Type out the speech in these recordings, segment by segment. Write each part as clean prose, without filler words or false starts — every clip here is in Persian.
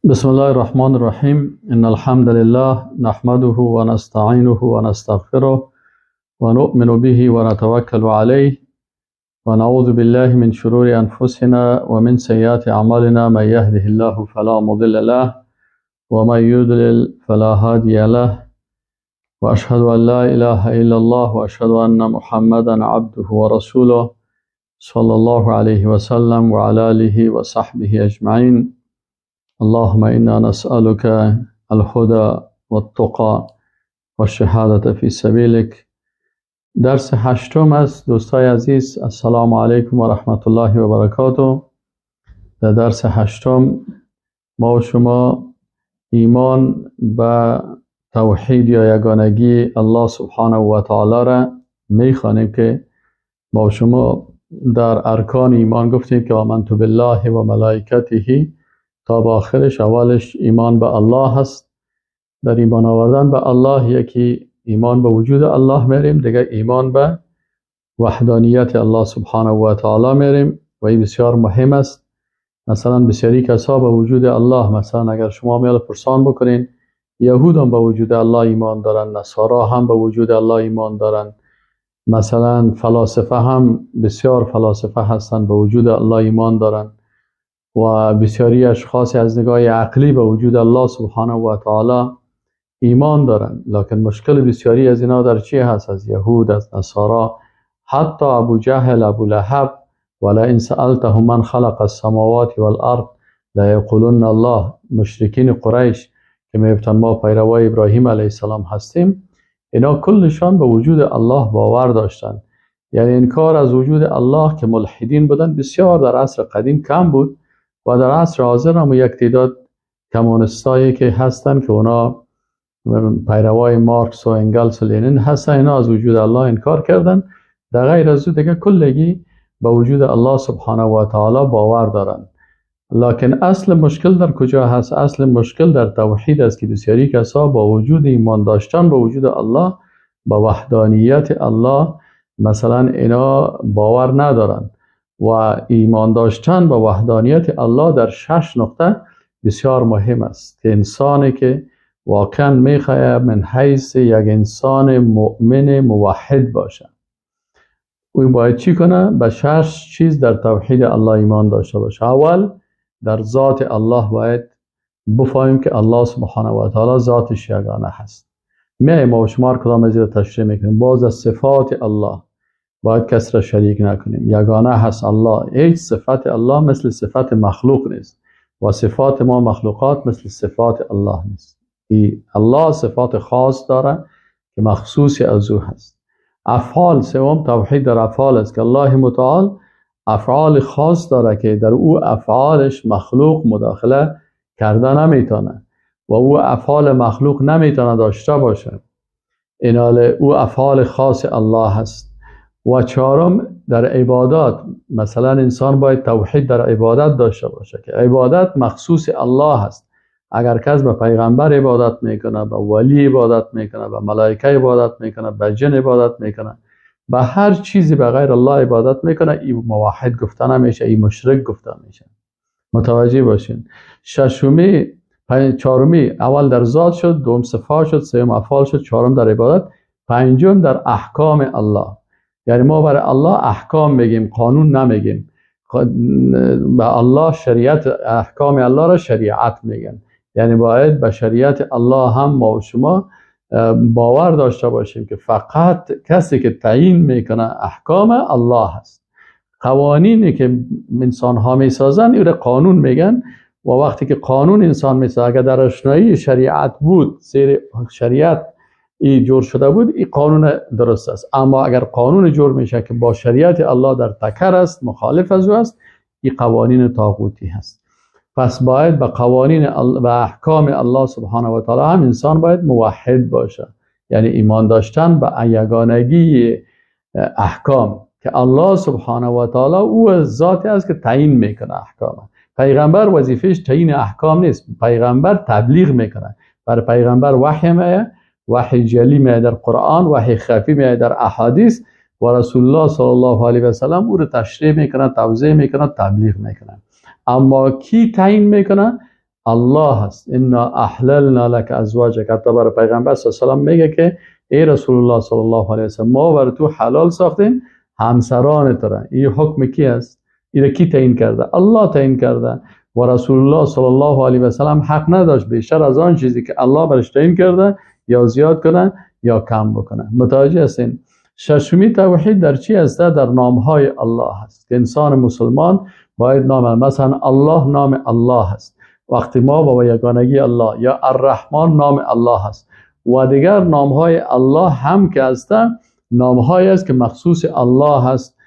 بسم الله الرحمن الرحیم. ان الحمد لله نحمده ونستعینه ونستغفره ونؤمن به ونتوکل علیه ونعوذ بالله من شرور انفسنا ومن سیئات اعمالنا. من یهده الله فلا مضل له ومن یضلل فلا هادی له واشهد ان لا اله الا الله واشهد ان محمدا عبده ورسوله صلی الله علیه وسلم وعلى آله وصحبه اجمعین. اللهم انا نسألك الهدى والتقى والشهادة في سبیلک. درس هشتم است دوستای عزیز. السلام علیکم و رحمت الله و برکاته. در درس هشتم ما و شما ایمان به توحید یا یگانگی الله سبحانه و تعالی را میخوانیم که ما و شما در ارکان ایمان گفتیم که آمنت بالله و ملائکته تا به آخرش. اولش ایمان به الله هست. در ایمان آوردن به الله یکی ایمان به وجود الله میریم، دیگه ایمان به وحدانیت الله سبحانه و تعالی میریم و این بسیار مهم است. مثلا بسیاری کسا به وجود الله، مثلا اگر شما میال پرسان بکنین، یهود هم به وجود الله ایمان دارن، نصارا هم به وجود الله ایمان دارن، مثلا فلاسفه هم، بسیار فلاسفه هستن به وجود الله ایمان دارن و بسیاری اشخاص از نگاه عقلی به وجود الله سبحانه و تعالی ایمان دارن. لکن مشکل بسیاری از اینا در چی هست؟ از یهود، از نصارا، حتی ابو جهل، ابو لهب. ولئن سألتهم من خلق السماوات والارض لیقولن الله. مشرکین قریش که میگفتن ما پیروای ابراهیم علیه السلام هستیم، اینا کلشان به وجود الله باور داشتن. یعنی انکار از وجود الله که ملحدین بودن بسیار در عصر قدیم کم بود و در عصر حاضر هم یک تعداد کمونستایی که هستن که اونا پیروای مارکس و انگلس و لنین هستن، اینا از وجود الله انکار کردن. در غیر از او دیگه کلگی به وجود الله سبحانه و تعالی باور دارن. لکن اصل مشکل در کجا هست؟ اصل مشکل در توحید است که بسیاری کسا با وجود ایمان داشتن به وجود الله، به وحدانیت الله، مثلا اینا باور ندارن. و ایمان داشتن به وحدانیت الله در 6 نقطه بسیار مهم است که انسانی که واقعا میخواه من حیث یک انسان مؤمن موحد باشه، او باید چی کنه؟ به 6 چیز در توحید الله ایمان داشته باشه. اول در ذات الله باید بفهمیم که الله سبحانه و تعالی ذاتش یگانه هست. می ما و شما کدام از این تشریح میکنیم. باز از صفات الله باید کس را شریک نکنیم. یگانه هست الله. هیچ صفت الله مثل صفت مخلوق نیست و صفات ما مخلوقات مثل صفات الله نیست. ای الله صفات خاص داره که مخصوص از او هست. افعال، سوم توحید در افعال است که الله متعال افعال خاص داره که در او افعالش مخلوق مداخله کرده نمیتونه و او افعال مخلوق نمیتونه داشته باشه. اینال او افعال خاص الله هست. و چهارم در عبادات، مثلا انسان باید توحید در عبادت داشته باشه که عبادت مخصوص الله هست. اگر کس به پیغمبر عبادت میکنه، به ولی عبادت میکنه، به ملائکه عبادت میکنه، به جن عبادت میکنه، به هر چیزی به غیر الله عبادت میکنه، این موحد گفته نمیشه، این مشرک گفته میشه. متوجه باشین. ششمی، چهارمی اول در ذات شد، دوم صفات شد، سوم افعال شد، چهارم در عبادت، پنجم در احکام الله. یعنی ما برای الله احکام میگیم، قانون نمیگیم. به الله شریعت، احکام الله را شریعت میگن. یعنی باید به شریعت الله هم ما و شما باور داشته باشیم که فقط کسی که تعیین میکنه احکام الله هست. قوانینی که انسان ها میسازن این را قانون میگن و وقتی که قانون انسان میسازه، اگر در روشنایی شریعت بود، سیر شریعت ای جور شده بود، این قانون درست است. اما اگر قانون جور میشه که با شریعت الله در تکر است، مخالف از او است، این قوانین طاغوتی هست. پس باید به قوانین و احکام الله سبحانه و تعالی هم انسان باید موحد باشه. یعنی ایمان داشتن به یگانگی احکام که الله سبحانه و تعالی او ذاتی است که تعیین میکنه احکام. پیغمبر وظیفهش تعیین احکام نیست، پیغمبر تبلیغ میکنه. برای پیغمبر وحی میه، وحی جلی میه در قرآن، وحی خفی میه در احادیث و رسول الله صلی الله علیه و سلم او رو تشریح میکنه، توضیح میکنه، تبلیغ میکنه. اما کی تعیین میکنه؟ الله هست. انا احللنا لك ازواجك. حتی برای پیغمبر صلی الله علیه و سلم میگه که ای رسول الله صلی الله علیه و سلم، ما بر تو حلال ساختیم همسران تو را. این حکم کی است؟ این کی تعیین کرده؟ الله تعیین کرده. و رسول الله صلی الله علیه و سلم حق نداشت بیشتر از آن چیزی که الله برش تعیین کرده یا زیاد کنه یا کم بکنه. متوجه هستین؟ ششمی توحید در چی است؟ در نامهای الله است که انسان مسلمان باید نام، مثلا الله نام الله است. وقتی ما با یگانگی الله یا الرحمن نام الله است و دیگر نامهای الله هم که هستند، نامهایی است که مخصوص الله است.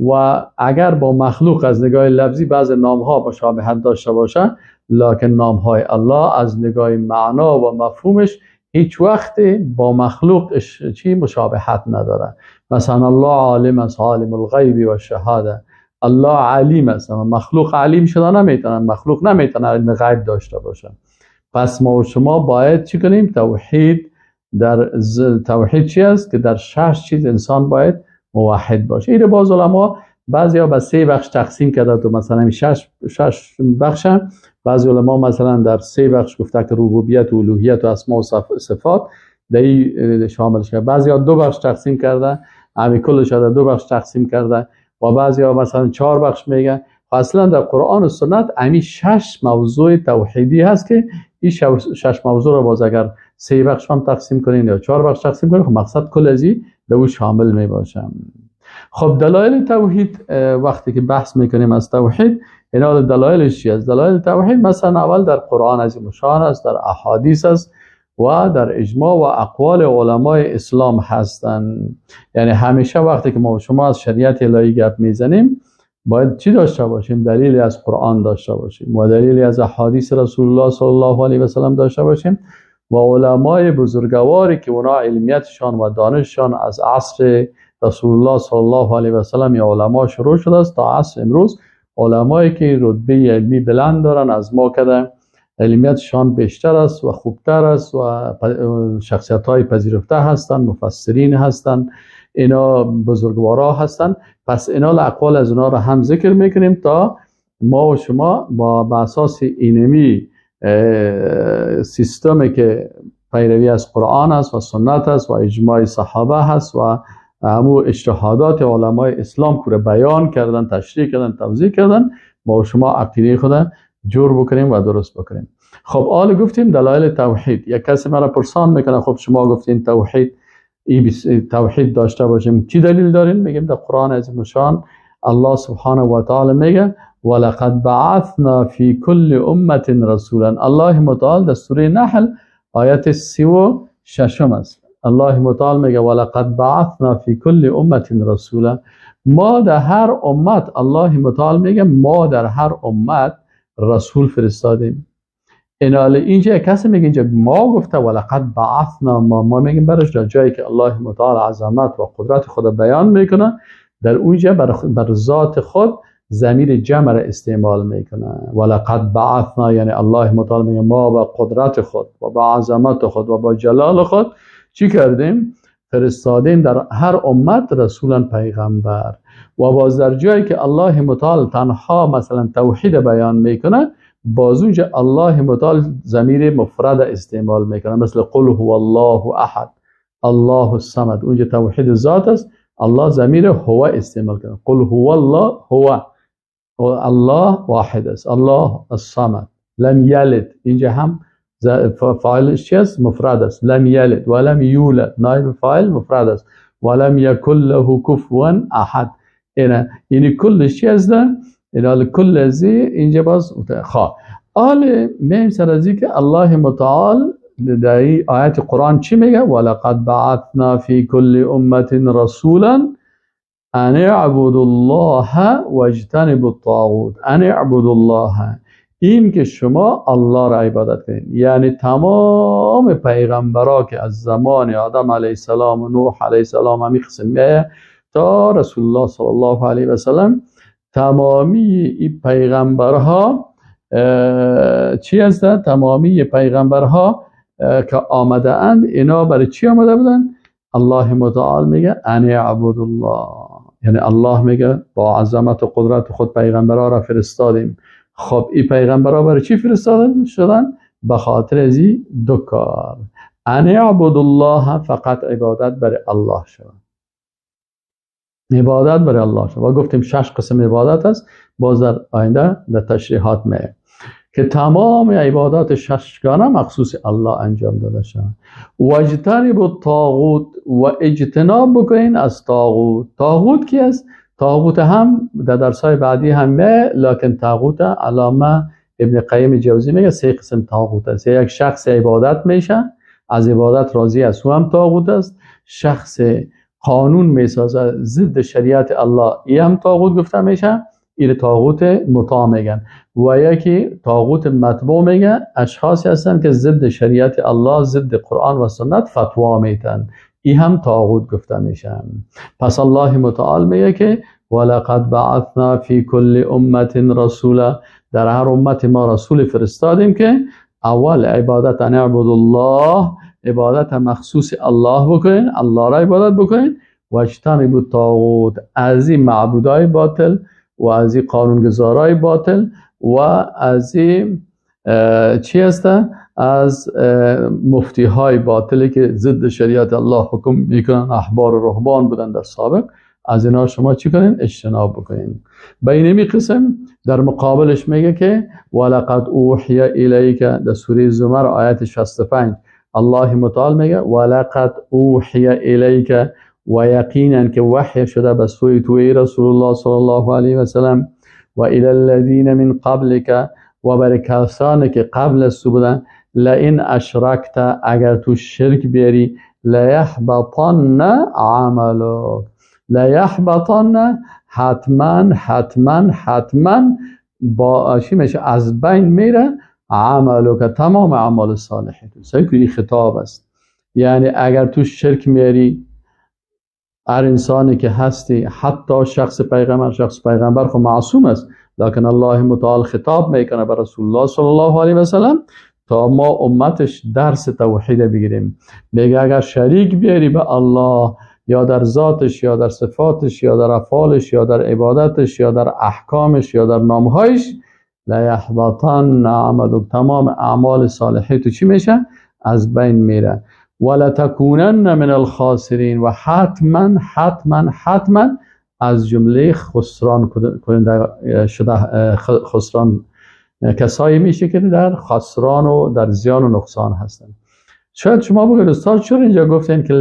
و اگر با مخلوق از نگاه لفظی بعض نامها مشابهت داشته باشه، لکن نامهای الله از نگاه معنا و مفهومش هیچ وقت با مخلوق چی مشابهت نداره. مثلا الله عالم است، عالم الغیب و شهاده. الله علیم است، اما مخلوق علیم شده نمیتونه، مخلوق نمیتونه علم غیب داشته باشه. پس ما و شما باید چی کنیم؟ توحید. در توحید چی است؟ که در شش چیز انسان باید موحد باشه. این باز علما بعضیا به سه بخش تقسیم کرده، تو مثلا شش بخش. بعضی علما مثلا در سه بخش گفته که ربوبیت و الوهیت و اسما و صفات در این شامل شده. بعضیا دو بخش تقسیم کرده، همین کلش در دو بخش تقسیم کرده، و بعضیا مثلا چهار بخش میگه. اصلا در قرآن و سنت همین شش موضوع توحیدی هست که این شش موضوع رو باز اگر سه بخش هم تقسیم کنین یا چهار بخش تقسیم کنین، خب مقصد کل از این در او شامل می باشم. خب دلایل توحید وقتی که بحث میکنیم از توحید، اینا دلایلش چی است؟ دلایل توحید مثلا اول در قرآن عظیم الشان است، در احادیث است و در اجماع و اقوال علمای اسلام هستند. یعنی همیشه وقتی که ما شما از شریعت الهی گپ میزنیم باید چی داشته باشیم؟ دلیلی از قرآن داشته باشیم و دلیلی از احادیث رسول الله صلی الله علیه و سلم داشته باشیم و علمای بزرگواری که اونا علمیتشان و دانششان از عصر رسول الله صلی الله علیه و سلم یا علما شروع شده است تا عصر امروز، علمایی که رتبه علمی بلند دارن از ما کده علمیتشان بیشتر است و خوبتر است و شخصیت های پذیرفته هستند، مفسرین هستند، اینا بزرگوارا هستند. پس اینا اقوال از اونا را هم ذکر میکنیم تا ما و شما با اساس اینمی سیستمی که پیروی از قرآن است و سنت است و اجماع صحابه هست و همو اجتهادات علمای اسلام که بیان کردن، تشریح کردن، توضیح کردن، ما و شما عقیده خود جور بکنیم و درست بکنیم. خب آل گفتیم دلایل توحید. یک کسی مرا پرسان میکنه خب شما گفتین توحید، توحید داشته باشیم، چی دلیل دارین؟ میگیم در قرآن عظیم الشان الله سبحانه و تعالی میگه ولقد بعثنا فی کل امه رسولا. الله متعال در سوره نحل آیت 36 است. الله متعال میگه ولقد بعثنا فی کل امه رسولا. ما در هر امت، الله متعال میگه ما در هر امت رسول فرستادیم. اینال اینجا کسی میگه اینجا ما گفته ولقد بعثنا، ما میگیم برش در جایی که الله متعال عظمت و قدرت خود بیان میکنه در اونجا بر ذات خود ضمیر جمع را استعمال میکنه. ولقد بعثنا یعنی الله متعال میگه ما با قدرت خود و با عظمت خود و با جلال خود چی کردیم؟ فرستادیم در هر امت رسولا پیغمبر. و باز در جایی که الله متعال تنها مثلا توحید بیان میکنه باز اونجا الله متعال ضمیر مفرد استعمال میکنه، مثل قل هو الله احد الله الصمد. اونجا توحید ذات است، الله ضمیر هو استعمال کنه. قل هو الله، هو الله واحد است، الله الصمد لم یلد. اینجا هم فاعلش چی است؟ مفرد است. لم یلد ولم یولد، نایب فاعل مفرد است. ولم یکن له کفوا احد. یعنی کلش چی است؟ اینا کل ازی اینجا باز خواه آل میم سر ازی که الله متعال در آیت قرآن چی میگه؟ ولقد بعثنا فی کل امة رسولا ان اعبدوا الله واجتنبوا الطاغوت. ان اعبدوا الله، این که شما الله را عبادت کنید. یعنی تمام پیغمبرا که از زمان آدم علیه السلام و نوح علیه السلام همی قسم میه تا رسول الله صلی الله علیه و سلم، تمامی این پیغمبرها چی هستند؟ تمامی پیغمبرها که آمده اند اینا برای چی آمده بودن؟ الله متعال میگه ان اعبد الله، یعنی الله میگه با عظمت و قدرت خود پیغمبرها را فرستادیم، خب این پیغمبرها برای چی فرستاده شدن؟ به خاطر از این دو کار، ان اعبد الله، فقط عبادت برای الله شود، عبادت برای الله شود. و گفتیم 6 قسم عبادت است، باز در آینده در تشریحات میه که تمام عبادات 6گانه مخصوص الله انجام داده شود. و اجتنب الطاغوت، و اجتناب بکنین از طاغوت. طاغوت کی است؟ طاغوت هم در درسای بعدی هم میه، لکن طاغوت علامه ابن قیم جوزی میگه 3 قسم طاغوت است. یک شخص عبادت میشه، از عبادت راضی است، او هم طاغوت است. شخص قانون میسازه ضد شریعت الله، ای هم طاغوت گفته میشه، این طاغوت مطاع میگن. و یکی طاغوت متبوع میگن، اشخاصی هستن که ضد شریعت الله، ضد قرآن و سنت فتوا میتن، ای هم طاغوت گفته میشن. پس الله متعال میگه که ولقد بعثنا فی کل امت رسولا، در هر امت ما رسول فرستادیم که اول عبادت ان اعبد الله، عبادت مخصوص الله بکنین، الله را عبادت بکنین، و اجتنبوا الطاغوت، از این معبودای باطل و از این قانونگذارای باطل و از این چی هسته؟ از مفتی های باطلی که ضد شریعت الله حکم میکنن، احبار و رهبان بودن در سابق، از اینا شما چی کنین؟ اجتناب بکنین. به اینمی قسم در مقابلش میگه که ولقد اوحی الیک، در سوره زمر آیت 65 الله متعال میگه ولقد اوحی الیک، و یقینا که وحی شده به سوی تو ای رسول الله صلی الله علیه و سلم، و الی الذین من قبلک، و بر کسانی که قبل از تو بودن، لئن اشرکت، اگر تو شرک بیاری، لیحبطن عملک، لیحبطن حتما حتما حتما با چی میشه؟ از بین میره عملک، تمام اعمال صالح تو. صحیح که این خطاب است، یعنی اگر تو شرک میاری، هر انسانی که هستی، حتی شخص پیغمبر، شخص پیغمبر خب معصوم است، لکن الله متعال خطاب میکنه به رسول الله صلی الله علیه و سلم تا ما امتش درس توحید بگیریم. میگه اگر شریک بیاری به الله، یا در ذاتش، یا در صفاتش، یا در افعالش، یا در عبادتش، یا در احکامش، یا در نامهایش، لیحبطن عملک، تمام اعمال صالحی تو چی میشه؟ از بین میره. ولتکونن من الخاسرین، و حتما حتما حتما از جمله خسران شده، خسران کسایی میشه که در خسران و در زیان و نقصان هستن. شاید شما بگید استاد چرا اینجا گفتین که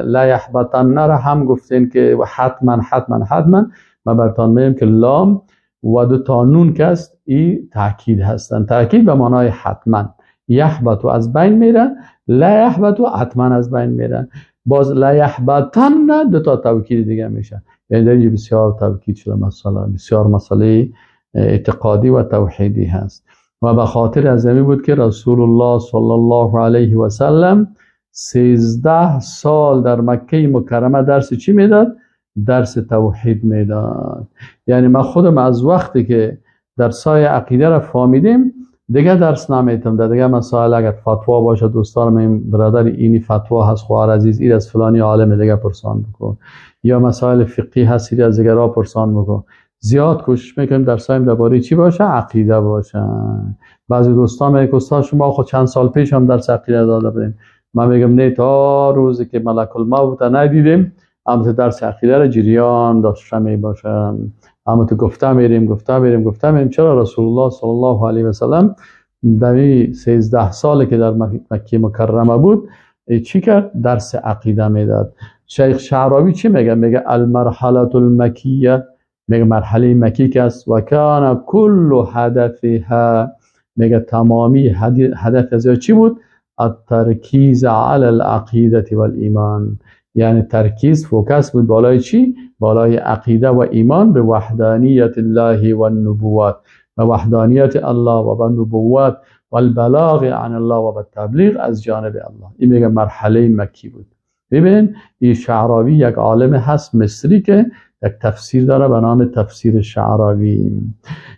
لا یحبطن را هم گفتین که حتما حتما حتما؟ من براتون میگم که لام و دو تا نون که است ای تاکید هستن، تاکید به معنای حتما. یحبط و از بین میره، لا یحبط و حتما از بین میره، باز لا یحبطن دو تا توکید دیگه میشه. یعنی در اینجا بسیار توکید شده، مثلا بسیار مسئله اعتقادی و توحیدی هست. و به خاطر از همین بود که رسول الله صلی الله علیه و سلم 13 سال در مکه مکرمه درس چی میداد؟ درس توحید میداد. یعنی ما خودم از وقتی که درسای عقیده را فهمیدیم دیگه درس نمیتم، در دیگه مسائل اگر فتوا باشه دوستان من برادر اینی فتوا هست، خواهر عزیز این از فلانی عالم دیگه پرسان بکن، یا مسائل فقهی هست از دیگرا پرسان بکن. زیاد کوشش میکنیم درسایم درباره چی باشه؟ عقیده باشه. بعضی دوستان میگن استاد شما خود چند سال پیش هم درس عقیده داده بودیم. من میگم نه، تا روزی که ملک الموت ندیدیم هم درس عقیده را جریان داشته می باشم، اما تو گفته میریم گفته میریم گفته میریم. چرا رسول الله صلی الله علیه و سلم در 13 سالی که در مکه مکرمه بود چی کرد؟ درس عقیده میداد. شیخ شعراوی چی میگه؟ میگه المرحله المکیه، میگه مرحله مکی که است، و کان کل هدفها، میگه تمامی هدف از چی بود؟ الترکیز علی العقیده و الایمان، یعنی ترکیز focus بود بالای چی؟ بالای عقیده و ایمان به وحدانیت الله و النبوات، به وحدانیت الله و به نبوت و البلاغ عن الله و به تبلیغ از جانب الله. این میگه مرحله مکی بود. ببین این شعراوی یک عالم هست مصری که یک تفسیر داره به نام تفسیر شعراوی.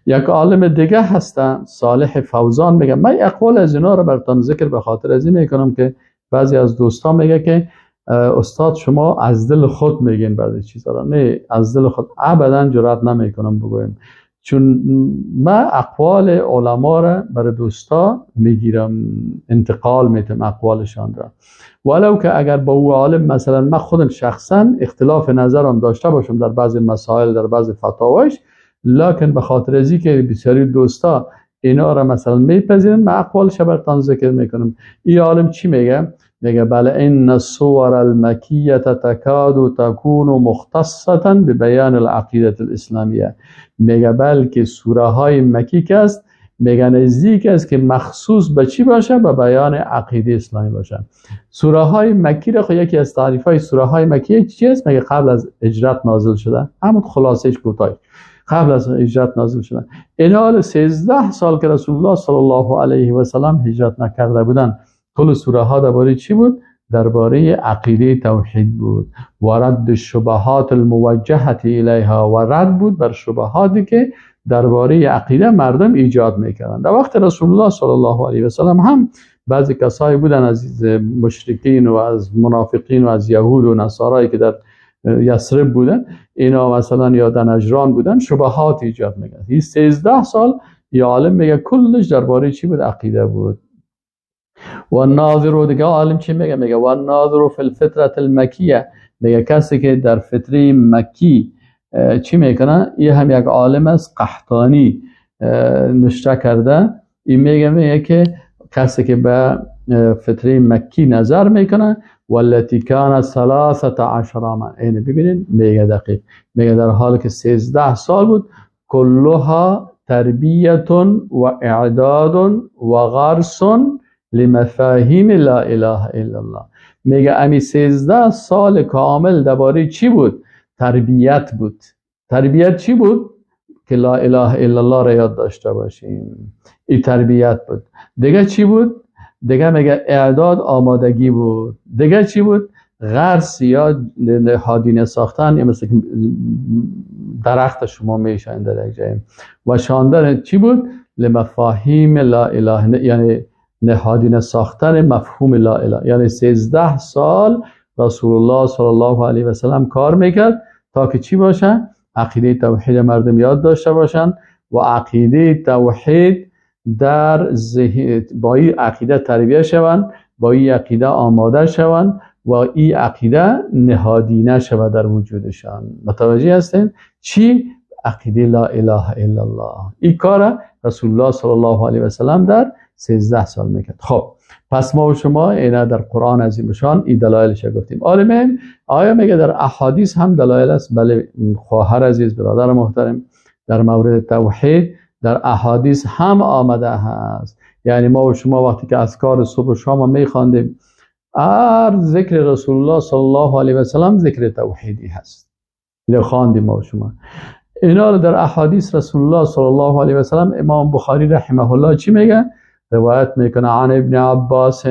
یک عالم دیگه هستن صالح فوزان، میگه من اقوال از اینا رو براتون ذکر به خاطر از این میکنم که بعضی از دوستان میگه که استاد شما از دل خود میگین بعضی چیزا را. نه، از دل خود ابدا جرئت نمیکنم بگویم. چون ما اقوال علما را برای دوستا میگیرم، انتقال میتم اقوالشان را، ولو که اگر با او عالم مثلا من خودم شخصا اختلاف نظرم داشته باشم در بعض مسائل، در بعض فتاوایش، لکن به خاطر ازی که بسیاری دوستا اینا را مثلا میپذیرن، من اقوالش براتان ذکر میکنم. این عالم چی میگه؟ میگه بله ان الصور المکیه تکاد تکون مختصه ببیان العقیده الاسلامیه. میگه بلکه سوره های مکی که است، میگه نزدیک است که مخصوص به چی باشه؟ به بیان عقیده اسلامی باشه. سوره های مکی را یکی از تعریف های سوره های مکی چی است؟ میگه قبل از هجرت نازل شده، همون خلاصهش کوتاه، قبل از هجرت نازل شده. اینا 13 سال که رسول الله صلی الله علیه و سلم هجرت نکرده بودن، کل سوره ها درباره چی بود؟ درباره عقیده توحید بود و رد شبهات الموجهه الیها، و رد بود بر شبهاتی که درباره عقیده مردم ایجاد میکردن. در وقت رسول الله صلی الله علیه و سلم هم بعضی کسایی بودن از مشرکین و از منافقین و از یهود و نصارایی که در یثرب بودن، اینا مثلا یا در نجران بودن، شبهات ایجاد میکردن. این 13 سال یا عالم میگه کلش درباره چی بود؟ عقیده بود. و الناظر، دیگه عالم چی میگه؟ میگه و الناظر فی الفترة المکیه، میگه کسی که در فتره مکی چی میکنه؟ این هم یک عالم است، قحطانی نشته کرده. این میگه که کسی که به فتره مکی نظر میکنه، والتی کان 13 عاما، اینو ببینین میگه دقیق، میگه در حال که 13 سال بود، کلها تربیت و اعداد و غرس لمفاهیم لا اله الا الله. میگه امی 13 سال کامل درباره چی بود؟ تربیت بود. تربیت چی بود؟ که لا اله الا الله را یاد داشته باشیم. این تربیت بود. دیگه چی بود؟ دیگه میگه اعداد، آمادگی بود. دیگه چی بود؟ غرس یا نهادینه ساختن، یا مثل درخت شما میشن در یک جای و شاندن چی بود؟ لمفاهیم لا اله، یعنی نهادینه ساختن مفهوم لا اله. یعنی 13 سال رسول الله صلی الله علیه و سلم کار میکرد تا که چی باشه؟ عقیده توحید مردم یاد داشته باشن و عقیده توحید در ذهن، با این عقیده تربیه شوند، با این عقیده آماده شوند و این عقیده نهادینه شود در وجودشان. متوجه هستین؟ چی؟ عقیده لا اله الا الله. این کار رسول الله صلی الله علیه و سلم در 13 سال میکرد. خب پس ما و شما اینا در قرآن عظیم شان این دلایلش گفتیم. عالمین آیا میگه در احادیث هم دلایل است؟ بله خواهر عزیز، برادر محترم، در مورد توحید در احادیث هم آمده هست. یعنی ما و شما وقتی که اذکار صبح و شام میخواندیم، هر ذکر رسول الله صلی الله علیه و سلم ذکر توحیدی هست. اینو خواندیم ما و شما. اینا رو در احادیث رسول الله صلی الله علیه و سلم امام بخاری رحمه الله چی میگه؟ روایت میکنه عن ابن عباس،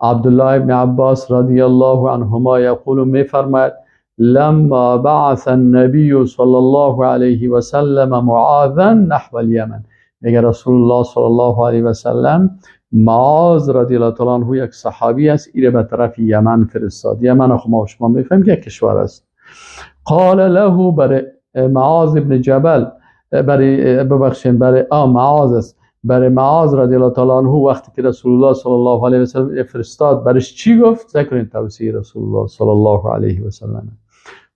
عبدالله ابن عباس رضی الله عنهما یقول، میفرماید لما بعث النبی صلی الله علیه و سلم معاذا نحو الیمن. میگه رسول الله صلی الله علیه و سلم معاذ رضی الله تعالی عنه یک صحابی است، ایره به طرف یمن فرستاد. یمن خب ما شما میفهمیم که یک کشور است. قال له، برای معاذ ابن جبل، برای ببخشید برای معاذ است، برای معاذ رضی الله تعالی عنه وقتی که رسول الله صلی الله علیه و سلم فرستاد برش چی گفت؟ ذکر توصیه رسول الله صلی الله علیه و سلم.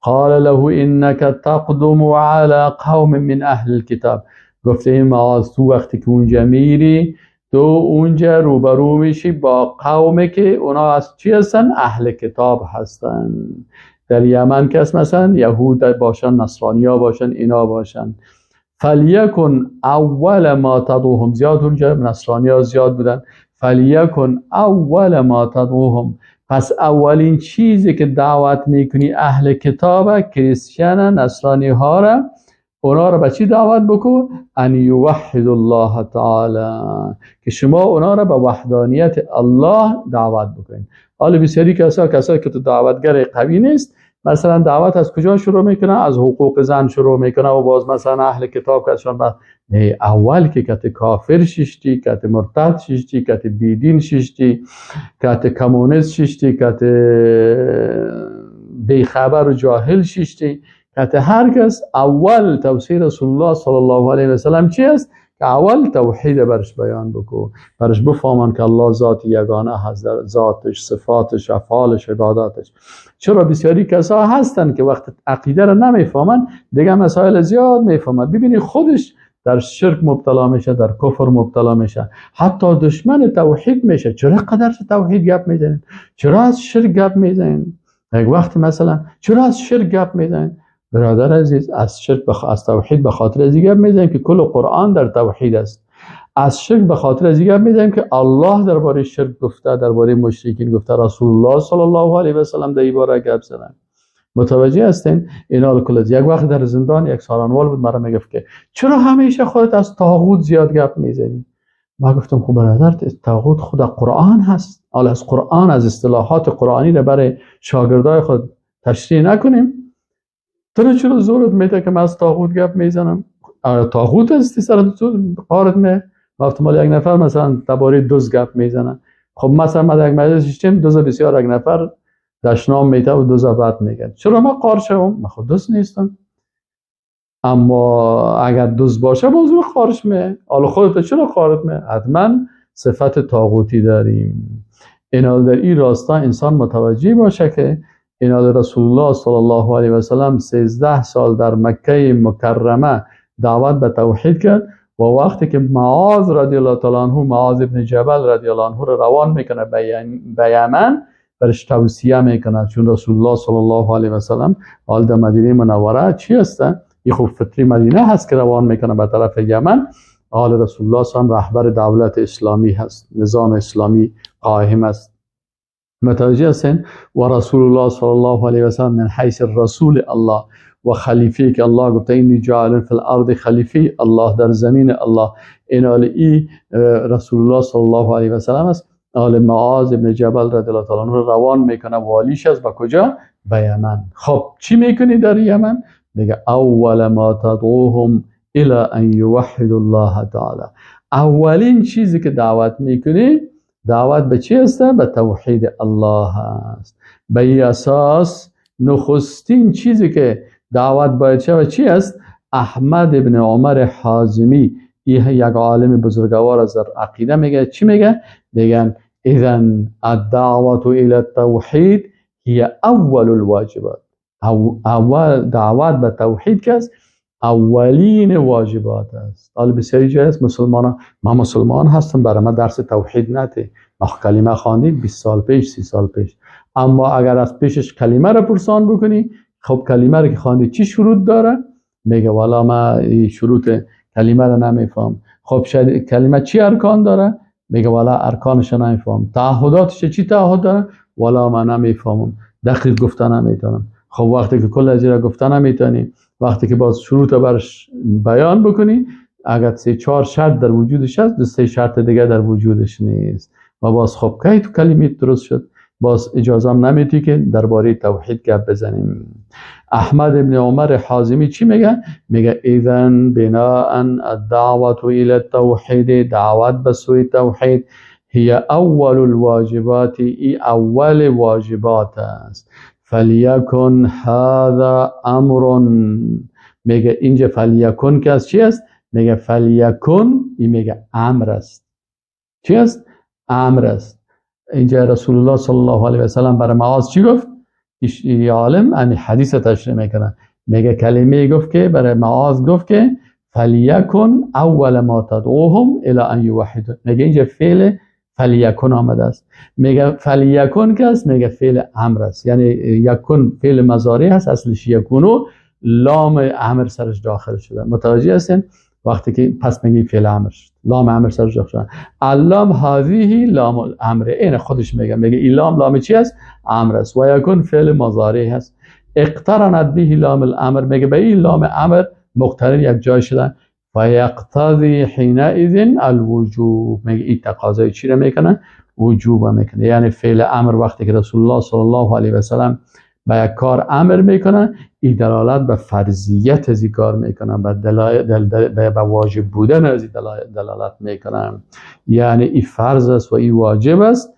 قال له انك تقدم على قوم من اهل الكتاب. گفته این معاذ تو وقتی که اونجا میری تو اونجا روبرو میشی با قومی که اونا از چی هستن؟ اهل کتاب هستن. در یمن کس مثلا یهود باشن، نصرانیا باشن، اینا باشن. فلیکن اول ما تدعوهم، زیاد اونجا نصرانیا زیاد بودن. فلیکن اول ما تدعوهم، پس اولین چیزی که دعوت میکنی اهل کتاب، کریستیان، نصرانی ها را، اونا را به چی دعوت بکن؟ ان یوحد الله تعالی، که شما اونا را به وحدانیت الله دعوت بکنید. حالا بسیاری کسایی که تو دعوتگر قوی نیست، مثلا دعوت از کجا شروع میکنه؟ از حقوق زن شروع میکنه و باز مثلا اهل کتاب کسان نه، اول که کت کافر ششتی، کت مرتد ششتی، کت بیدین ششتی، کت کمونیست ششتی، کت بیخبر و جاهل ششتی، که هر کس اول توصیه رسول الله صلی الله علیه و سلم چی است؟ که اول توحید برش بیان بکو، برش بفهمن که الله ذات یگانه هست، در ذاتش، صفاتش، افعالش، عباداتش. چرا بسیاری کسا هستن که وقت عقیده را نمیفهمن دیگه مسائل زیاد میفهمن. ببینی خودش در شرک مبتلا میشه، در کفر مبتلا میشه، حتی دشمن توحید میشه. چرا قدر توحید گپ میزنین؟ چرا از شرک گپ میزنین؟ یک وقت مثلا چرا از شرک گپ میزنین؟ برادر عزیز، از شرک از توحید به خاطر از گپ میزنیم که کل قرآن در توحید است. از شرک به خاطر از گپ میزنیم که الله درباره شرک گفته، درباره مشرکین گفته، رسول الله صلی الله علیه و سلم در این باره گپ زدن. متوجه هستین؟ اینا کل یک وقت در زندان یک سالانوال بود، مرا میگفت که چرا همیشه خودت از طاغوت زیاد گپ میزنی؟ ما گفتم خب برادر، طاغوت خود قرآن هست. حالا از قرآن، از اصطلاحات قرآنی را برای شاگردای خود تشریح نکنیم؟ تو چرا زورت میده که من از طاغوت گپ میزنم؟ طاغوت هستی سر تو قارت می. وقتی مال یک نفر مثلا درباره دوز گپ میزنه، خب مثلا ما در یک مجلس شیشتیم، دوز بسیار یک نفر دشنام میده و دوز بد میگه. چرا ما قار شوم؟ من خود دوز نیستم. اما اگر دوز باشه باز رو قارش می. حالا خودت چرا قارت می؟ حتما صفت طاغوتی داریم. اینا در این راستا انسان متوجه باشه که اینا رسول الله صلی الله علیه و سلم 13 سال در مکه مکرمه دعوت به توحید کرد و وقتی که معاذ رضی الله تعالی عنه، معاذ ابن جبل رضی الله عنه رو روان میکنه به یمن، برش توصیه میکنه، چون رسول الله صلی الله علیه و سلم حال در مدینه منوره چی هست؟ این خب فطری مدینه هست که روان میکنه به طرف یمن. حال رسول الله صلی الله علیه و رهبر دولت اسلامی هست، نظام اسلامی قائم است. متوجه هستین؟ و رسول الله صلی الله علیه و سلم من حیث رسول الله و خلیفه که الله گفته اینی جاعل فی الارض خلیفه الله، در زمین الله، این ای رسول الله صلی الله علیه و سلم است. آل معاذ ابن جبل رضی الله تعالی عنه روان میکنه، والیش است به کجا؟ به یمن. خب چی میکنی در یمن؟ میگه اول ما تدعوهم الى ان یوحدوا الله تعالی. اولین چیزی که دعوت میکنی دعوت به چی است؟ به توحید الله است. به این اساس نخستین چیزی که دعوت باید شود چی است؟ احمد ابن عمر حازمی، این یک عالم بزرگوار از در عقیده میگه چی میگه؟ میگن اذن الدعوة الى التوحید هي اول الواجبات. اول دعوت به توحید که است اولین واجبات است. حالا بسیاری جای است مسلمان، ما مسلمان هستم، برای ما درس توحید نده، ما کلمه خواندیم 20 سال پیش، 30 سال پیش. اما اگر از پیشش کلمه را پرسان بکنی، خب کلمه را که خواندی چی شروط داره؟ میگه والا ما شروط کلمه را نمیفهم. خب کلمه چی ارکان داره؟ میگه والا ارکانش نمیفهم. تعهداتش چی تعهد داره؟ والا ما نمیفهمم، دقیق گفته نمیتونم. خب وقتی که کل از را گفته نمیتونی، وقتی که باز شروط برش بیان بکنی، اگر 3-4 شرط در وجودش هست، 2-3 شرط دیگه در وجودش نیست و باز خب کی تو کلمه درست شد؟ باز اجازه هم نمیدی که درباره توحید گپ بزنیم. احمد ابن عمر حازمی چی میگه؟ میگه اذن بناء الدعوة الى التوحید، دعوت به سوی توحید هي اول الواجبات، ای اول واجبات است. فلیکن هذا امر، میگه اینجا فلیکن که از چی است؟ میگه فلیکن، این میگه امر است. چی است؟ امر است. اینجا رسول الله صلی الله علیه و سلم برای معاذ چی گفت؟ این عالم همین حدیث تشریح میکنه، میگه کلمه گفت که برای معاذ گفت که فلیکن اول ما تدعوهم الی ان یوحدوا. میگه اینجا فعل فلیکن آمده است. میگه فلیکن که است، میگه فعل امر است، یعنی یکن فعل مضارع هست، اصلش یکونو لام امر سرش داخل شده. متوجه هستین؟ وقتی که پس میگه فعل امر شد، لام امر سرش داخل شده. اللام هذه لام الامر، این خودش میگه، میگه این لام لام چی است؟ امر است. و یکن فعل مضارع هست. اقترنت به لام الامر، میگه به این لام امر مقترن یک جای شدن. فیقتضی حینئذ الوجوب، میگه این تقاضای چی رو میکنه؟ وجوب میکنه. یعنی فعل امر وقتی که رسول الله صلی الله علیه و سلم به یک کار امر میکنه، این دلالت به فرضیت از این کار میکنه، به واجب بودن از این دلالت میکنه. یعنی این فرض است و این واجب است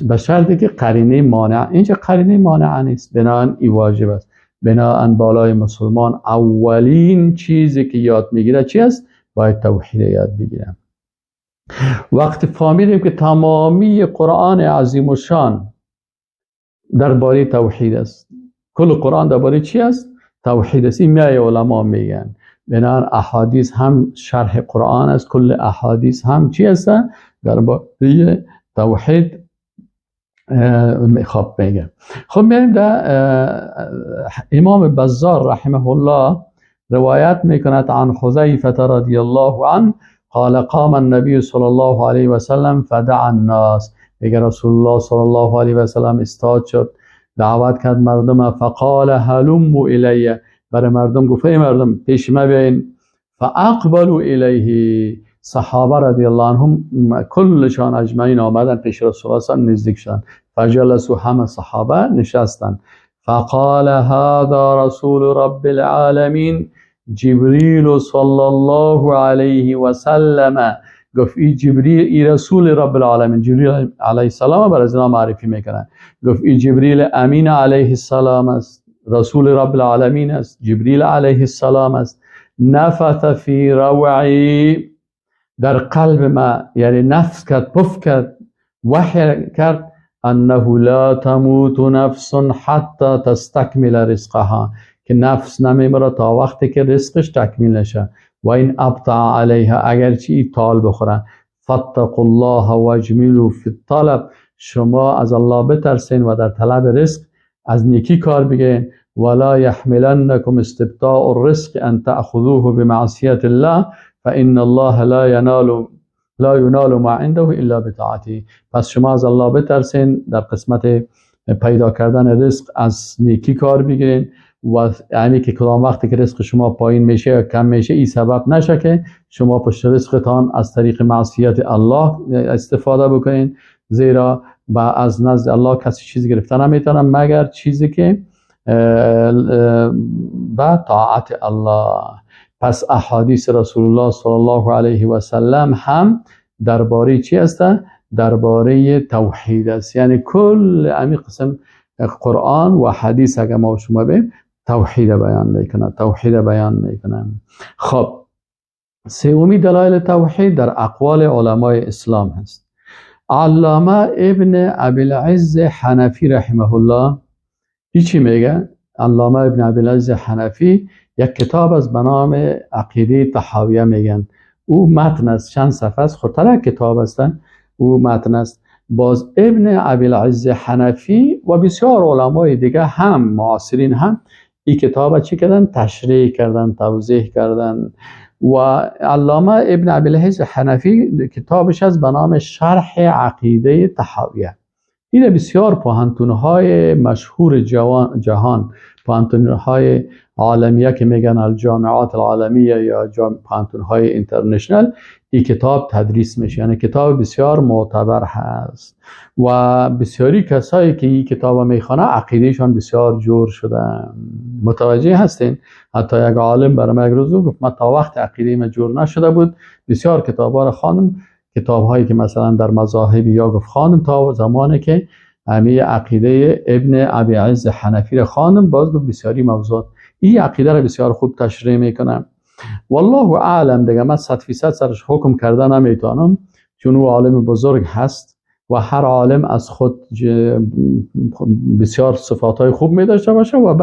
به شرطی که قرینه مانع، اینجا قرینه مانع نیست، بنابراین این واجب است. بناءً بالای مسلمان اولین چیزی که یاد میگیره چی است؟ باید توحید یاد بگیره. وقتی فهمیدیم که تمامی قرآن عظیم و شان درباره توحید است، کل قرآن درباره چی است؟ توحید است. این میای علما میگن. بنابراین احادیث هم شرح قرآن است، کل احادیث هم چی است؟ درباره توحید خب میگه. خب میایم در امام بزار رحمه الله روایت میکند عن حذیفه رضی الله عنه قال قام النبی صلی الله علیه و سلم فدعا الناس. میگه رسول الله صلی الله علیه و سلم استاد شد، دعوت کرد مردم. فقال هلموا الی، برای مردم گفت ای مردم پیش ما بیاین. فاقبلوا الیه، صحابه رضی الله عنهم کلشان اجمعین آمدن پیش رسول الله صلی الله علیه و نزدیک شدن. فجلسوا، همه صحابه نشستن. فقال هذا رسول رب العالمین جبریل صلی الله علیه و سلم. گفت ای جبریل، ای رسول رب العالمین، جبریل علیه السلام بر از معرفی میکنه. گفت ای جبریل امین علیه السلام است، رسول رب العالمین است، جبریل علیه السلام است. نفث فی روعی، در قلب ما یعنی نفس کرد، پف کرد، وحی کرد انه لا تموت نفس حتی تستکمل رزقها، که نفس نمیمره تا وقتی که رزقش تکمیل نشه. و این ابطع علیها، اگرچه ای تال بخوره. فاتقوا الله واجملوا فی الطلب، شما از الله بترسین و در طلب رزق از نیکی کار بگیرین. ولا يحملنكم استبطاء الرزق ان تأخذوه بمعصیت الله فإن الله لا ينال ما عنده الا بطاعته. پس شما از الله بترسین، در قسمت پیدا کردن رزق از نیکی کار بگیرین و یعنی که کدام وقتی که رزق شما پایین میشه یا کم میشه این سبب نشه که شما پشت رزقتان از طریق معصیت الله استفاده بکنین، زیرا با از نزد الله کسی چیز گرفته نمیتونه مگر چیزی که با طاعت الله. پس احادیث رسول الله صلی الله علیه و سلم هم درباره چی است؟ درباره توحید است. یعنی کل امی قسم قرآن و حدیث اگر ما شما بیم توحید بیان میکنه، توحید بیان میکنه. خب سومی دلایل توحید در اقوال علمای اسلام هست. علامه ابن ابی العز حنفی رحمه الله چی میگه؟ علامه ابن ابی العز حنفی یک کتاب از به نام عقیده طحاویه میگن. او متن است، چند صفحه است، خودتر کتاب هستن، او متن است. باز ابن ابی العز حنفی و بسیار علمای دیگه هم معاصرین هم این کتاب چی کردن؟ تشریح کردن، توضیح کردن. و علامه ابن ابی العز حنفی کتابش از به نام شرح عقیده طحاویه. این بسیار پوهنتون‌های مشهور جهان، پوهنتون‌های عالمیه که میگن الجامعات العالمیه یا پوهنتون‌های اینترنشنال، این کتاب تدریس میشه. یعنی کتاب بسیار معتبر هست و بسیاری کسایی که این کتاب میخوانه عقیدهشان بسیار جور شده. متوجه هستین؟ حتی یک عالم برای من یک روز گفت من تا وقت عقیده من جور نشده بود بسیار کتابا رو خواندم، کتاب هایی که مثلا در مذاهب یا گفت خواندم تا زمانی که امی عقیده ابن ابی عز حنفی رو خواندم، باز گفت بسیاری موضوعات این عقیده رو بسیار خوب تشریح میکنه. والله اعلم دیگه من 100% سرش حکم کرده نمیتونم، چون او عالم بزرگ هست و هر عالم از خود بسیار صفاتهای خوب می داشته باشه و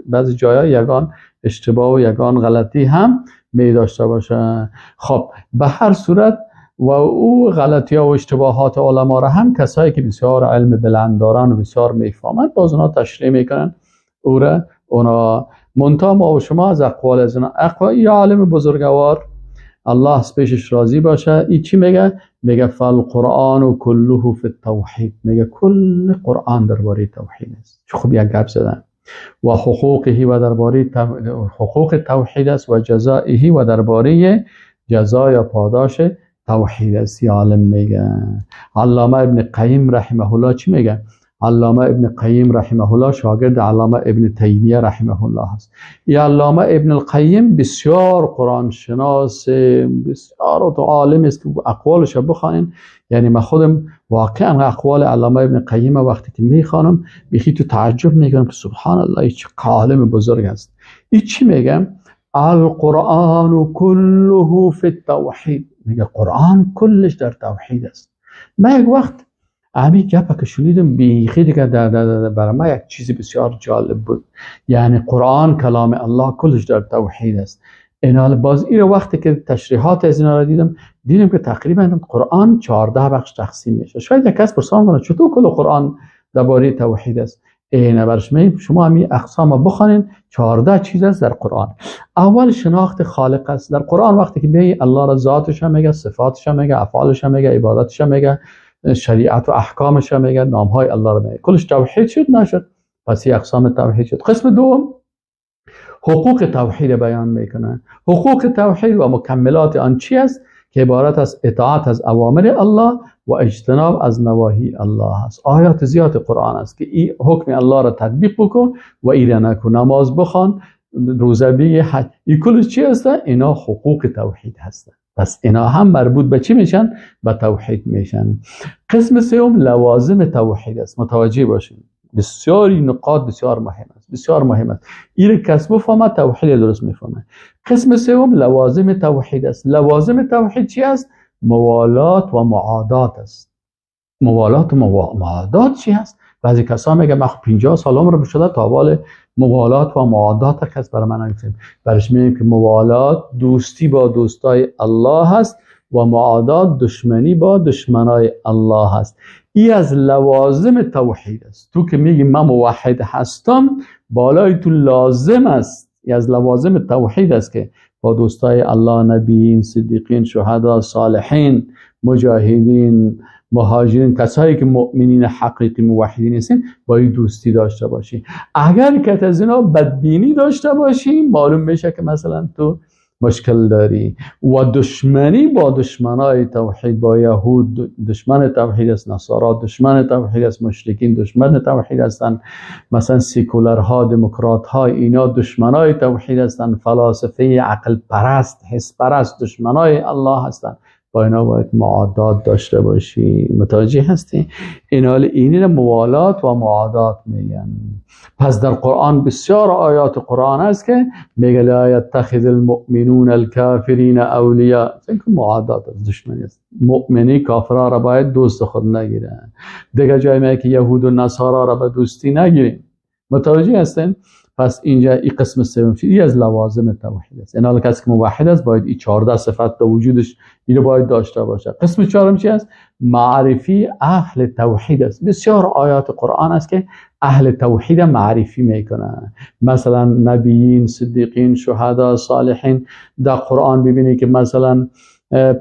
بعضی جایا یگان اشتباه و یگان غلطی هم می داشته باشه. خب به هر صورت و او غلطی ها و اشتباهات علما را هم کسایی که بسیار علم بلند دارن و بسیار میفهمند باز اونا تشریح میکنن او را. اونا منتها ما و شما از اقوال از اونا، اقوال یا عالم بزرگوار الله از پیشش راضی باشه، ای چی میگه؟ میگه فالقرآن کله فی التوحید، میگه کل قرآن درباره توحید است. چه خوب یک گپ زدن. و حقوقه و درباره حقوق توحید است و جزائه و درباره جزا یا پاداش توحید است. عالم میگه. علامه ابن قیم رحمه الله چی میگه؟ علامه ابن قیم رحمه الله شاگرد علامه ابن تیمیه رحمه الله است. یا علامه ابن القیم بسیار قرآن شناس، بسیار عالم است که اقوالش بخوانین. یعنی من خودم واقعا اقوال علامه ابن قیم وقتی که میخوانم بیخی تو تعجب میکنم که سبحان الله این چه عالم بزرگ است. این چی میگم؟ القرآن كله فی التوحید. میگه قرآن کلش در توحید است. من یک وقت همین گپا که شنیدم بیخی دیگه برای من یک چیزی بسیار جالب بود. یعنی قرآن کلام الله کلش در توحید است. اینا باز این وقتی که تشریحات از اینا را دیدم که تقریبا قرآن 14 بخش تقسیم میشه. شاید یک کس پرسان کنه چطور کل قرآن درباره توحید است؟ اینا برش می شما همین اقسام بخوانین، 14 چیز است در قرآن. اول شناخت خالق است در قرآن. وقتی که میگه الله را ذاتش هم میگه، صفاتش هم میگه، افعالش هم میگه، عبادتش هم میگه، شریعت و احکامش هم میگه، نامهای الله رو میگه، کلش توحید شد نشد؟ پس این اقسام توحید شد. قسم دوم حقوق توحید بیان میکنه. حقوق توحید و مکملات آن چی است؟ که عبارت از اطاعت از اوامر الله و اجتناب از نواهی الله است. آیات زیاد قرآن است که این حکم الله را تطبیق بکن و ایره نکن، نماز بخوان، روزه بگیر، حج، این کلش چی هست؟ اینا حقوق توحید هستند. پس اینا هم مربوط به چی میشن؟ به توحید میشن. قسم سوم لوازم توحید است. متوجه باشین بسیاری نقاط بسیار مهم است، بسیار مهم است. این کس بفهمه توحید درست میفهمه. قسم سوم لوازم توحید است. لوازم توحید چی است؟ موالات و معادات است. موالات و معادات چی است؟ بعضی کسا میگه من 50 سال عمرم شده تا حال موالات و معادات کس برای من نگفتیم. برش میگیم که موالات دوستی با دوستای الله هست و معادات دشمنی با دشمنای الله هست. ای از لوازم توحید است. تو که میگی من موحد هستم، بالای تو لازم است، ای از لوازم توحید است که با دوستای الله، نبیین، صدیقین، شهدا، صالحین، مجاهدین، مهاجرین، کسایی که مؤمنین حقیقی موحدین هستین باید دوستی داشته باشی. اگر که از اینا بدبینی داشته باشی معلوم میشه که مثلا تو مشکل داری. و دشمنی با دشمنای توحید، با یهود دشمن توحید است، نصارا دشمن توحید است، مشرکین دشمن توحید هستند، مثلا سیکولرها، دموکرات ها، اینا دشمنای توحید هستند، فلاسفه عقل پرست، حس پرست دشمنای الله هستند. با اینا باید معادات داشته باشی. متوجه هستی؟ اینا اینی موالات و معادات میگن. پس در قرآن بسیار آیات قرآن است که میگه لا یتخذ المؤمنون الکافرین اولیاء. این که معادات است، دشمنی است. مؤمنی کافرها را باید دوست خود نگیرن. دیگه جای میگه که یهود و نصارا را به دوستی نگیرین. متوجه هستین؟ پس اینجا این قسم سوم شد، این از لوازم توحید است. اینا کسی که موحد است باید این 14 صفت به وجودش اینو باید داشته باشه. قسم چهارم چی است؟ معرفی اهل توحید است. بسیار آیات قرآن است که اهل توحید معرفی میکنن. مثلا نبیین، صدیقین، شهدا، صالحین. در قرآن ببینید که مثلا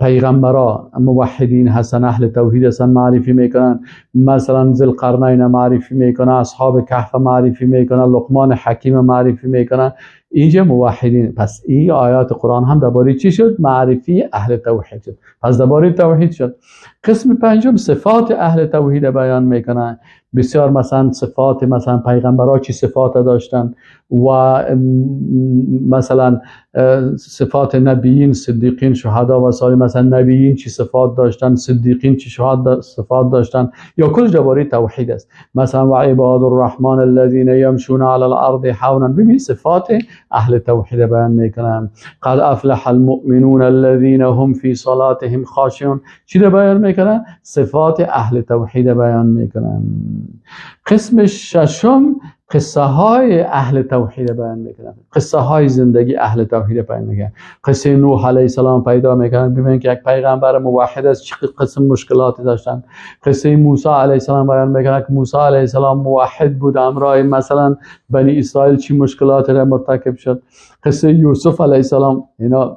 پیغمبرا موحدین هستن، اهل توحید هستن، معرفی میکنن. مثلا ذوالقرنین معرفی میکنن، اصحاب کهف معرفی میکنن، لقمان حکیم معرفی میکنن. اینجا موحدین. پس این آیات قرآن هم درباره چی شد؟ معرفی اهل توحید شد. پس درباره توحید شد. قسم پنجم صفات اهل توحید بیان میکنن. بسیار مثلا صفات، مثلا پیغمبرها چی صفات داشتن و مثلا صفات نبیین، صدیقین، شهدا و صالحین. مثلا نبیین چی صفات داشتن، صدیقین چی صفات داشتن، یا کل درباره توحید است. مثلا و عباد الرحمن الذين يمشون على الارض حونا. ببین صفات اهل توحید بیان میکنن. قد افلح المؤمنون الذين هم في صلاتهم خاشعون. چی رو بیان میکنن؟ صفات اهل توحید بیان میکنن. قسم ششم قصه های اهل توحید بیان میکنن. قصه های زندگی اهل توحید بیان میکنن. قصه نوح علیه السلام پیدا میکنن، ببینن که یک پیغمبر موحد است چه قسم مشکلاتی داشتن. قصه موسی علیه السلام بیان میکنن که موسی علیه السلام موحد بود، همراه مثلا بنی اسرائیل چی مشکلاتی را مرتکب شد. قصه یوسف علیه السلام. اینا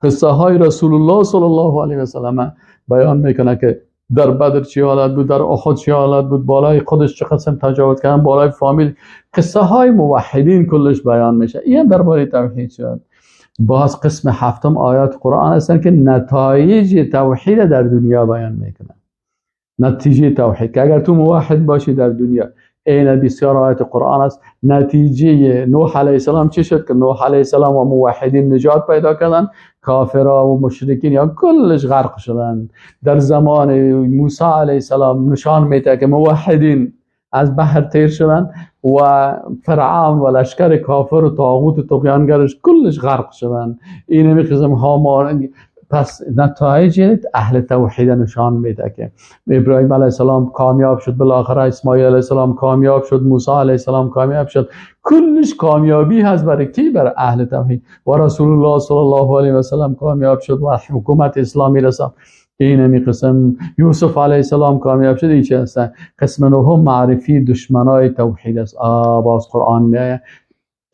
قصه های رسول الله صلی الله علیه و سلم بیان میکنه که در بدر چی حالت بود، در احد چی حالت بود، بالای خودش چه قسم تجاوز کردن، بالای فامیل. قصه های موحدین کلش بیان میشه. این درباره توحید شد. باز قسم هفتم آیات قرآن هستن که نتایج توحید در دنیا بیان میکنن. نتیجه توحید که اگر تو موحد باشی در دنیا، این بسیار آیات قرآن است. نتیجه نوح علیه السلام چی شد؟ که نوح علیه السلام و موحدین نجات پیدا کردن، کافرها و مشرکین یا کلش غرق شدن. در زمان موسی علیه السلام نشان میده که موحدین از بحر تیر شدن و فرعون و لشکر کافر و طاغوت و طغیانگرش کلش غرق شدن. این قسم هامان. پس نتایج اهل توحید نشان میده که ابراهیم علیه السلام کامیاب شد، بالاخره اسماعیل علیه السلام کامیاب شد، موسی علیه السلام کامیاب شد. کلش کامیابی هست برای کی؟ برای اهل توحید. و رسول الله صلی الله علیه و سلم کامیاب شد و حکومت اسلامی رسید. این قسم یوسف علیه السلام کامیاب شد. این چه هستن؟ قسم نهم معرفی دشمنای توحید است. باز قرآن میآید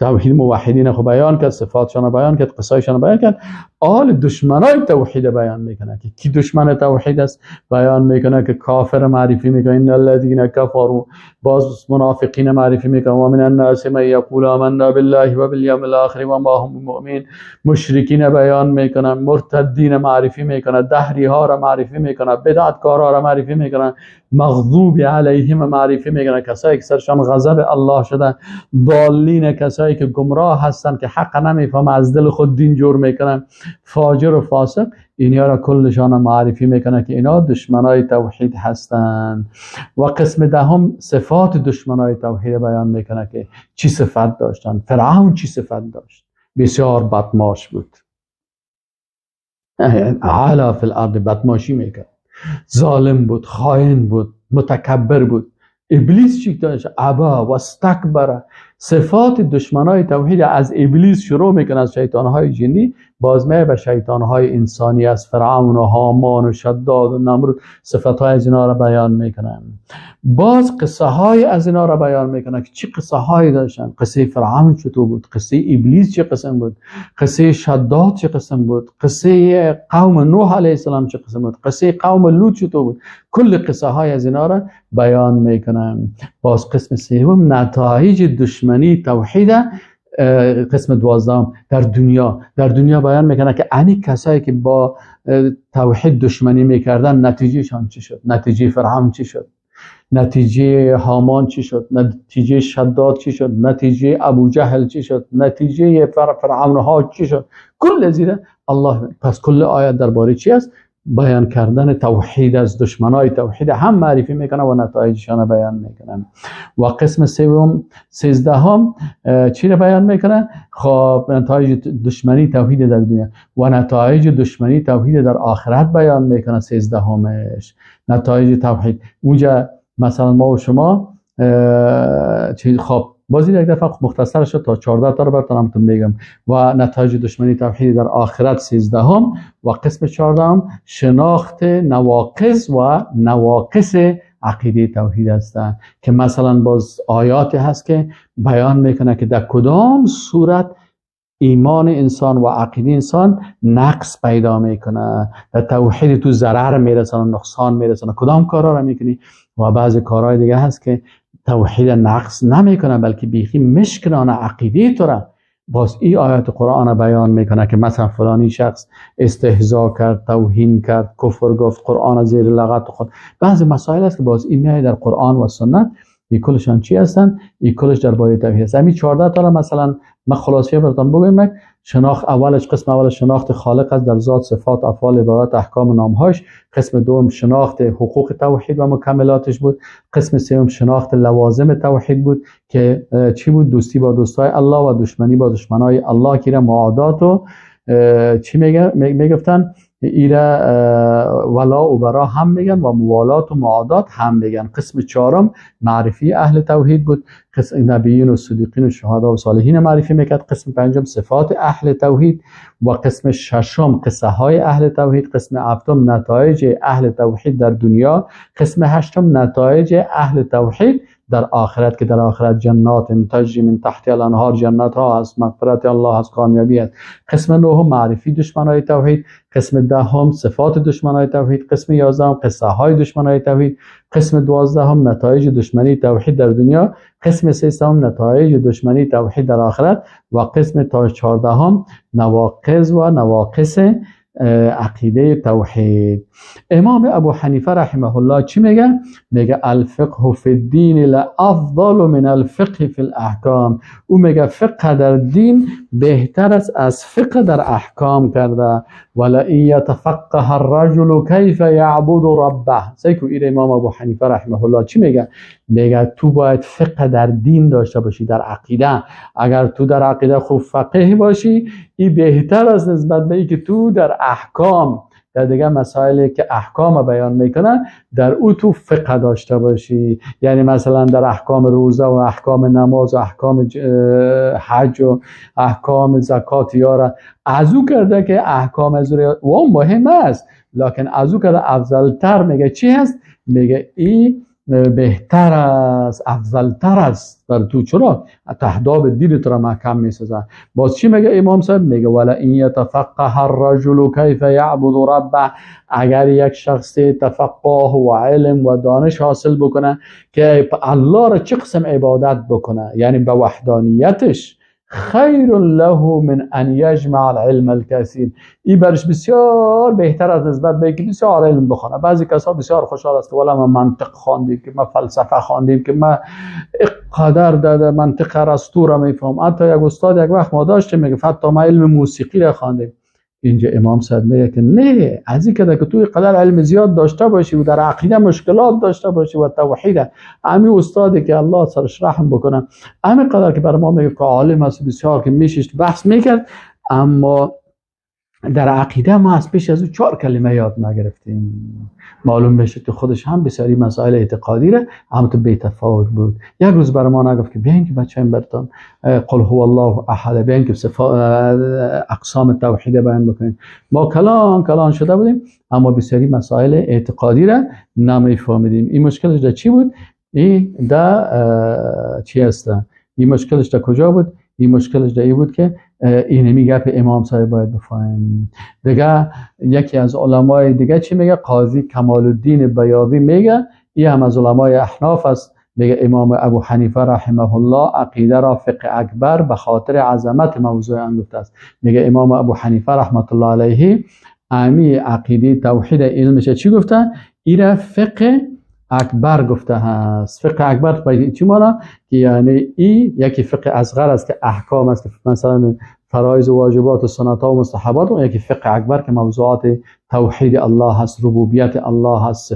توحید موحدین خو بیان کرد، صفاتشان بیان کرد، قصایشان بیان کرد، آل دشمنای توحید بیان میکنه که کی دشمن توحید است، بیان میکنه که کافر معرفی میکنه، ان الذين كفروا، باز منافقین معرفی میکنه، و من الناس من یقول آمنا بالله و بالیوم الاخر و ما هم بمؤمنین، مشرکین بیان میکنه، مرتدین معرفی میکنه، دهری ها را معرفی میکنه، بدعتکارا را معرفی میکنه، مغضوب علیهم معرفی میکنه، کسایی که سرشان غضب الله شده، ضالین کسایی که گمراه هستن که حق نمیفهمه، از دل خود دین جور میکنن، فاجر و فاسق، اینها را کلشان معرفی میکنه که اینا دشمنای توحید هستند. و قسم دهم صفات دشمنای توحید بیان میکنه که چی صفت داشتن. فرعون چی صفت داشت؟ بسیار بدماش بود، علا فی الارض، بدماشی میکرد، ظالم بود، خائن بود، متکبر بود. ابلیس چی داشت؟ ابا و استکبر. صفات دشمنای توحید از ابلیس شروع میکنه، از شیطانهای جنی، بازمه به شیطانهای انسانی، از فرعون و هامان و شداد و نمرود، صفتهای از اینا را بیان میکنه. باز قصه های از اینا را بیان میکنه که چی قصه هایی داشتن. قصه فرعون چطور بود، قصه ابلیس چه قسم بود، قصه شداد چه قسم بود، قصه قوم نوح علیه السلام چه قسم بود، قصه قوم لوط چطور بود. کل قصه های از اینا را بیان میکنه. باز قسم سوم نتایج دشمنی توحید، قسم 12 در دنیا، در دنیا بیان میکنه که انی کسایی که با توحید دشمنی میکردن نتیجهشان چی شد، نتیجه فرعون چی شد، نتیجه هامان چی شد، نتیجه شداد چی شد، نتیجه ابو جهل چی شد، نتیجه فرعون ها چی شد، کل زیره الله. پس کل آیت درباره چی است؟ بیان کردن توحید از دشمنای توحید هم معرفی میکنه و نتایجشان بیان میکنه. و قسم سوم 13 چی رو بیان میکنه؟ خب نتایج دشمنی توحید در دنیا و نتایج دشمنی توحید در آخرت بیان میکنه. 13 نتایج توحید. اونجا مثلا ما و شما خب بازی یک دفعه مختصر شد تا 14 تا رو براتون میگم. و نتایج دشمنی توحید در آخرت 13 و قسم 14 شناخت نواقص و نواقص عقیده توحید هستند که مثلا باز آیاتی هست که بیان میکنه که در کدام صورت ایمان انسان و عقیده انسان نقص پیدا میکنه، در توحید تو ضرر میرسانه، نقصان میرسانه، کدام کارا رو میکنی. و بعض کارهای دیگه هست که توحید نقص نمیکنه بلکه بیخی مشکنانه عقیده تو را. باز این آیات قرآن بیان میکنه که مثلا فلانی شخص استهزا کرد، توهین کرد، کفر گفت، قرآن زیر لغت خود. بعضی مسائل است که باز این میاد در قرآن و سنت. این کلشان چی هستن؟ این کلش درباره توحید است. همین 14 تا مثلا من خلاصه براتون بگم. شناخت اولش، قسم اول شناخت خالق است در ذات، صفات، افعال، عبادات، احکام و نامهاش. قسم دوم شناخت حقوق توحید و مکملاتش بود. قسم سوم شناخت لوازم توحید بود که چی بود؟ دوستی با دوستای الله و دشمنی با دشمنای الله که معادات و چی میگفتن؟ ایره ولا و برا هم میگن و موالات و معادات هم میگن. قسم چهارم معرفی اهل توحید بود، قسم نبیین و صدیقین و شهدا و صالحین معرفی میکرد. قسم پنجم صفات اهل توحید و قسم ششم قصه های اهل توحید. قسم هفتم نتایج اهل توحید در دنیا. قسم هشتم نتایج اهل توحید در آخرت که در آخرت جنات تجری من تحت الانهار، جنت ها هست، مغفرت الله هست، کامیابی هست. قسم نهم معرفی دشمنای توحید. قسم دهم صفات دشمنای توحید. قسم 11 قصه های دشمنای توحید. قسم 12 نتایج دشمنی توحید در دنیا. قسم 13 نتایج دشمنی توحید در آخرت و قسم تا 14 نواقض و نواقص عقیده توحید. امام ابو حنیفه رحمه الله چی میگه؟ میگه الفقه فی الدین لافضل من الفقه فی الاحکام. او میگه فقه در دین بهتر است از فقه در احکام کرده. ولئن یتفقه الرجل کیف یعبد ربه. سیکو ایر امام ابو حنیفه رحمه الله چی میگه؟ میگه تو باید فقه در دین داشته باشی، در عقیده. اگر تو در عقیده خوب فقیه باشی، این بهتر از نسبت به ای که تو در احکام، در دیگه مسائلی که احکام بیان میکنن در او تو فقه داشته باشی. یعنی مثلا در احکام روزه و احکام نماز و احکام حج و احکام زکات یاره از او کرده که احکام از او مهم است، لکن از او کرده افضلتر. میگه چی هست؟ میگه ای بهتر است، افضلتر است بر تو. چرا؟ تهداب دین تو را محکم میسازه. باز چی میگه امام صاحب؟ میگه ولئن یتفقه الرجل کیف یعبد ربه. اگر یک شخص تفقه و علم و دانش حاصل بکنه که الله را چه قسم عبادت بکنه، یعنی به وحدانیتش، خیر له من ان یجمع العلم الكثیر. این برش بسیار بهتر از نسبت به که بسیار علم بخونه. بعضی کسا بسیار خوشحال است که والا ما منطق خواندیم، که ما فلسفه خواندیم، که ما اقدر در منطق ارسطو را میفهم. حتی یک استاد یک وقت ما داشتیم میگه حتی ما علم موسیقی را خواندیم. اینجا امام صاحب میگه که نه، از این که تو قدر علم زیاد داشته باشی و در عقیده مشکلات داشته باشی و توحید، امی استادی که الله سرش رحم بکنه، امی قدر که بر ما میگه که عالم است بسیار که میشیشت بحث میکرد، اما در عقیده ما از پیش از او 4 کلمه یاد نگرفتیم. معلوم میشه که خودش هم بسیاری مسائل اعتقادی را هم تو بی تفاوت بود. یک روز بر ما نگفت که بیاین که بچه‌م برتان قل هو الله احد، بیاین که اقسام توحید بیان بکنیم. ما کلان کلان شده بودیم، اما بسیاری مسائل اعتقادی را نمیفهمیدیم. این مشکلش در چی بود؟ این در چی است؟ این مشکلش در کجا بود؟ این مشکلش در این بود که اینمی گپ امام صاحب باید بفهمیم. دیگه یکی از علمای دیگه چی میگه؟ قاضی کمال الدین بیاضی میگه، این هم از علمای احناف است، میگه امام ابو حنیفه رحمه الله عقیده را فقه اکبر به خاطر عظمت موضوع آن گفته است. میگه امام ابو حنیفه رحمت الله علیه امی عقیده توحید علمش چی گفته؟ ایره فقه اکبر گفته هست. فقه اکبر به چی معنی؟ که یعنی ای یکی فقه اصغر است که احکام است که مثلا فرایض و واجبات و سنت ها و مستحبات، و یکی فقه اکبر که موضوعات توحید الله هست، ربوبیت الله هست.